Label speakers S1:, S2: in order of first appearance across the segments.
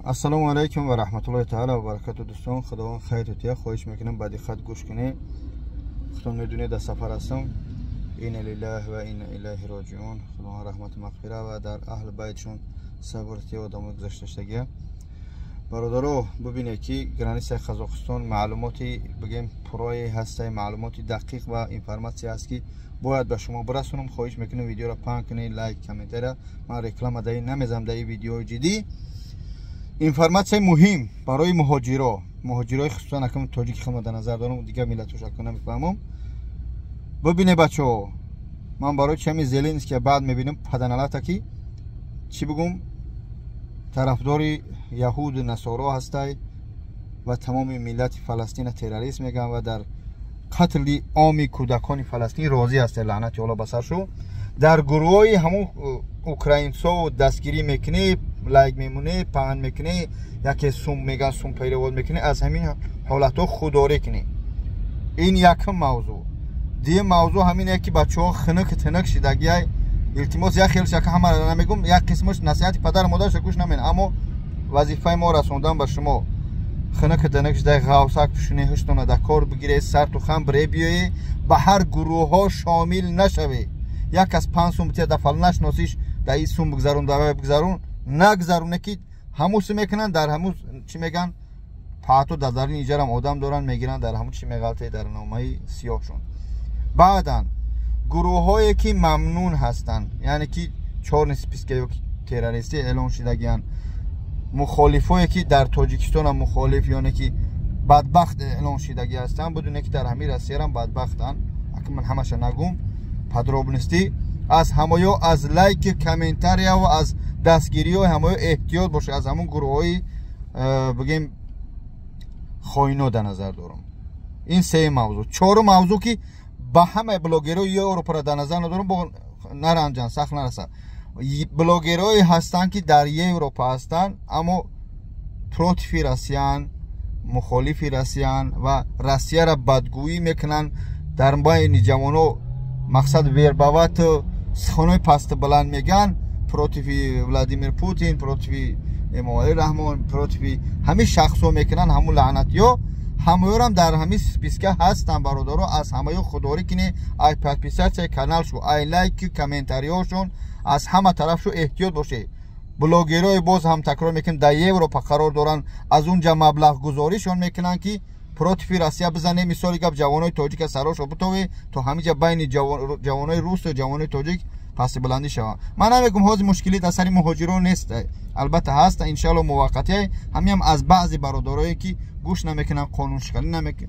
S1: Ассалому алайкум ва раҳматуллоҳи таала ва баракату. Дӯстон, Худованд хайру тия. Хоҳиш мекунам, ба диққат гӯш кунед. Худтон медонед, дар сафар ҳастам. Инна лиллаҳи ва инна илайҳи роҷиун. Худованд раҳмату мағфира ва дар аҳли байтшон сабр тия, одамои гузашташтагия. Бародаро, бубинед, ки границаи Қазоқистон маълумоти, бигем, пуррае ҳастай, маълумоти дақиқ ва информатсия ҳаст, ки бояд ба шумо бирасонам. Хоҳиш мекунам, видеоро паҳн кунед, лайк, комментария. Ман реклама даи намезанам дар ин видеои ҷиддӣ. Информатсияи муҳим барои муҳоҷиро, муҳоҷирои хусусан акам тоҷики худро дар назар дорам, дигар миллатҳоша намефаҳмам. Бубинед, бачаҳо, ман барои чи ҳамин Зеленский баъд мебинам, паданалата, ки чӣ бигум, тарафдори яҳуду насоро ҳастай ва тамоми миллати Фаластина террорист мегӯянд ва дар қатли оми кӯдакони Фаластин розӣ ҳастай. Лаънати Алло ба сар шу. Дар гурӯҳҳои ҳамун украинсо дастгирӣ мекунӣ, лайк мемонӣ, паҳн мекунӣ, яке сум меган, сум перевод мекунӣ. Аз ҳамин ҳолатҳо худдорӣ кунӣ. Ин якум мавзӯъ. Дуюм мавзӯъ ҳамине, ки бачаҳо хунук тунук шидагиай. Илтимос, як хел шака ҳамаро намегум, як қисмаш насиҳати падару модараша гӯш намен, аммо вазифаи мо расондан ба шумо. Хунук тунук шидай, ғавсак пӯшунӣ, ҳуштона дар кор бигиред, сарту хам бире биёе, ба ҳар гурӯҳҳо шомил нашавед. Як кас 5 сум бития, дафал нашносиш, дар ин сум бигзарун, давай бигзарун, нагзаруне, ки ҳамуси мекунанд, дар ҳаму чӣ меган, паҳто дар дарини иҷарам одам доранд, мегиранд, дар ҳаму чӣ меғалте, дар номаи сиёҳшон. Баъдан гурӯҳҳое, ки мамнун ҳастанд, яъне ки чёрный списка ё террористӣ эълон шудагиянд, мухолифое, ки дар Тоҷикистонам мухолиф, ёне ки бадбахт эълон шудагӣ ҳастанд, будуне ки дар ҳамин Россиярам бадбахтанд. Ака, ман ҳамаша нагум подробности. Аз ҳамоё, аз лайки, комментария ва аз дастгириҳои ҳамоё эҳтиёт бошед. Аз ҳамон гурӯҳҳои, бигем, хоино дар назар дорам. Ин сеюм мавзӯъ. Чорум мавзӯъ, ки ба ҳамаи блогерҳои Европаро дар назар надорам, бо наранҷан, сахт нарасад. Блогерҳое ҳастанд, ки дар Европа ҳастанд, аммо против и Россиян, мухолифи Россиян ва Россияро бадгӯӣ мекунанд, дар байни ҷавоно мақсад вербовать, суханои пасту баланд мегӯянд против и Владимир Путин, против и Эмомалӣ Раҳмон, против и ҳамин шахсҳо мекунанд. Ҳамун лаънатиё, ҳамаёрам дар ҳамин списка ҳастанд. Бародаро, аз ҳамаё худдорӣ кунед. Ай подписаться и каналшу, ай лайки, комментариҳошон, аз ҳама тарафшу эҳтиёт бошед. Блогерҳои, боз ҳам такрор мекунем, дар Европа қарор доранд, аз он ҷа маблағгузоришон мекунанд, ки против и Россия бизане. Мисоли гап, ҷавонои тоҷика сарошо битове, то ҳамиҷа байни ҷавонои русу ҷавонои тоҷик пасти баландӣ шаванд. Ман намегум, ҳозир мушкилӣ дар сари муҳоҷирон нест, албатта ҳаст, иншаалло муваққатия. Ҳамиам аз баъзе бародарое, ки гӯш намекунанд,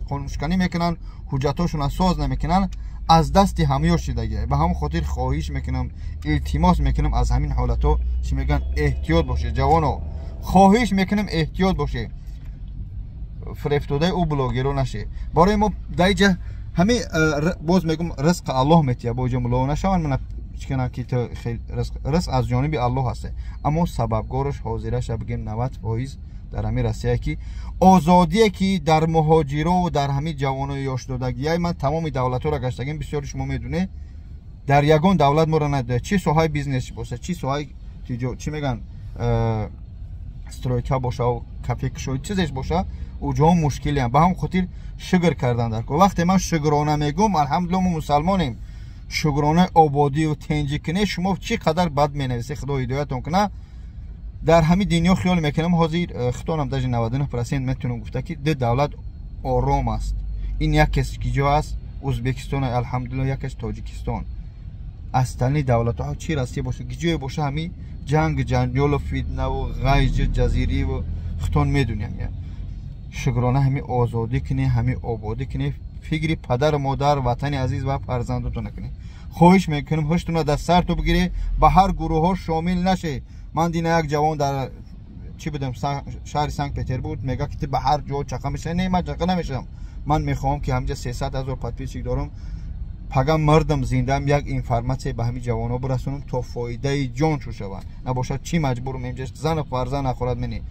S1: қонуншиканӣ мекунанд, ҳуҷҷатҳошонро соз намекунанд, аз дасти ҳамаё шидагия. Ба ҳамон хотир хоҳиш мекунам, илтимос мекунам, аз ҳамин ҳолатҳо, чӣ мегӯянд, эҳтиёт бошед. Ҷавоно, хоҳиш мекунам, эҳтиёт бошед, фирефтодаи ӯ блогеро нашед. Барои мо даиҷа ҳами, боз мегум, ризқ Аллоҳ метия. Бо иҷа мулоҳо нашаванд, мана чикана, ки ризқ аз ҷониби Аллоҳ ҳаст, аммо сабабгораш ҳозираша, бигем, 90% дар ҳамин Россия, ки озодие, ки дар муҳоҷиро, дар ҳамин ҷавонои ёшдодагияй. Ман тамоми давлатҳоро гаштагим, бисёри шумо медонед, дар ягон давлат моро надояд, чӣ соҳаи бизнес боша, чӣ соҳаи чӣ мегӯянд, стройка боша, кафе кушои, чизеш боша, уҷоҳо мушкилиам. Ба ҳамон хотир шукр кардан дар кор. Вақте ман шукрона мегӯм, алҳамдулилла, мо мусалмонем, шукронаи ободию тенҷӣ кунед. Шумо чӣ қадар бад менависед, Худо ҳидоятон куна. Дар ҳамин дунё, хиёл мекунам, ҳозир хитонам даже 99% метавонам гуфта, ки ду давлат ором аст. Ин якес ки ҷо аст? Ӯзбекистон, алҳамдулилла, якеш Тоҷикистон. Остальные давлатҳо, чӣ Россия боша, ки ҷое боша, ҳамин ҷанг, ҷанҷолу фитнаву ғайҷу ҷазириву хитон медуням. Шукрона ҳамин озодӣ кунед, ҳамин ободӣ кунед, фикри падару модар, ватани азиз ва фарзандотон накунед. Хоҳиш мекунем, ҳуштуна дар сарту бигиред, ба ҳар гурӯҳҳо шомил нашед. Ман дина як ҷавон дар чӣ будам, шаҳри Санкт Петербург, мега, ки ту ба ҳар ҷо чақа мешавӣ. Не, ман чақа намешавам. Ман мехоҳам, ки ҳамҷа 300 000 подписчик дорам, пага мардам, зиндаам, як информатсия ба ҳамин ҷавонҳо бирасонам, то фоидаи ҷон шу шавад. Набошад, чӣ маҷбурм инҷа зану фарзанд нахӯрад мени.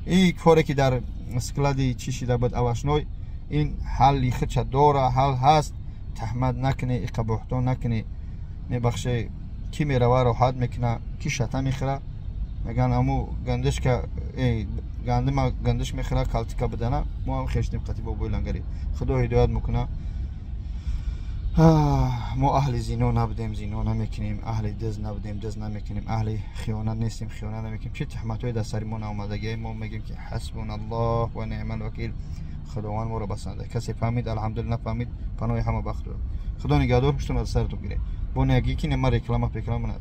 S1: Ин коре, ки дар склади чӣ шида буд, овощной, ин ҳалли худша дора, ҳал ҳаст. Таҳмат накунӣ, иқа буҳтон накунӣ. Мебахше, ки мерава, роҳат мекуна, ки шата мехӯра, мегӯянд, аму гандишка. Гандима гандиш мехӯра, калтика бидана. Мо ҳам хештем қати бобои лангари. Худо ҳидоят мекуна. Мо аҳли зино набудем, зино намекунем, аҳли дез набудем, дез намекунем, аҳли хиёнат нестем, хиёнат намекунем. Чӣ туҳматҳое дар сари мо наомадагӣ, мо мегӯем, ки ҳасбуналлоҳ ва неъмал вакил. Худованд моро басанда. Касе фаҳмид, алҳамдулилла, нафаҳмид, паноҳи ҳама бахт. Худо нигаҳдор, ҳуштон аз саратон гире. Бо нагӣ ки ма реклама пеклама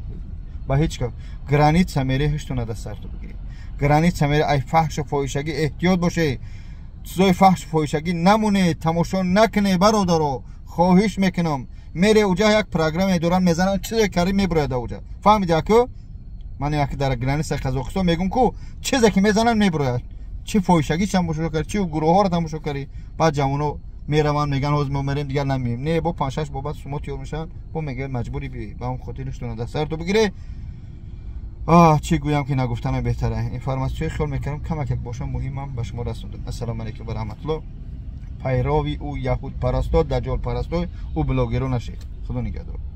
S1: ба ҳеҷ ка. Граница мере, ҳуштон аз саратон бигире. Граница мере, ай фаҳшу фоҳишагӣ эҳтиёт боше. Чизои фаҳшу фоҳишагӣ намоне, тамошо накуне, бародаро, хоҳиш мекунам. Мере уҷа, як программе доран, мезанан, чизе кари мебурояд уҷа. Фаҳмиди, аку? Ман як дар граница Қазоқистон мегум ку, чизе ки мезанан, мебурояд. Чӣ фоҳишагӣ тамошо кард, чӣ гурӯҳҳоро тамошо кардӣ. Баъд ҷавоно мераванд, мегӯянд, ҳозир мо мерем, дигар намеем. Не, бо панҷ-шаш бор баъд шумо тиёр мешаванд, бо мегӯяд, маҷбури биёӣ. Ба ҳам хотир ҳуштона дар сарто бигире. Чӣ гӯям, ки нагуфтанам беҳтара. Информатсияи хиёл мекардам камак як бошам, муҳимам ба шумо расондам. Ассалому алайкум ва раҳматуллоҳ. Пайрави ӯ яҳудпарасто, даҷолпарасто, ӯ блогеро нашед. Худо нигаҳдор.